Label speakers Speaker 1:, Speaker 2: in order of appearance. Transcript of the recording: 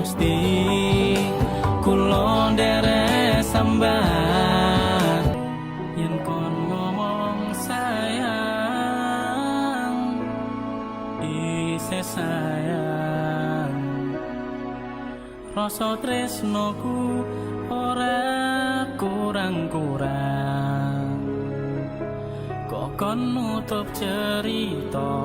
Speaker 1: Gusti, kula nderek sambat. Yen kon ngomong sayang, isih sayang, rasa tresnoku ora kurang-kurang. Kok kon nutup cerita?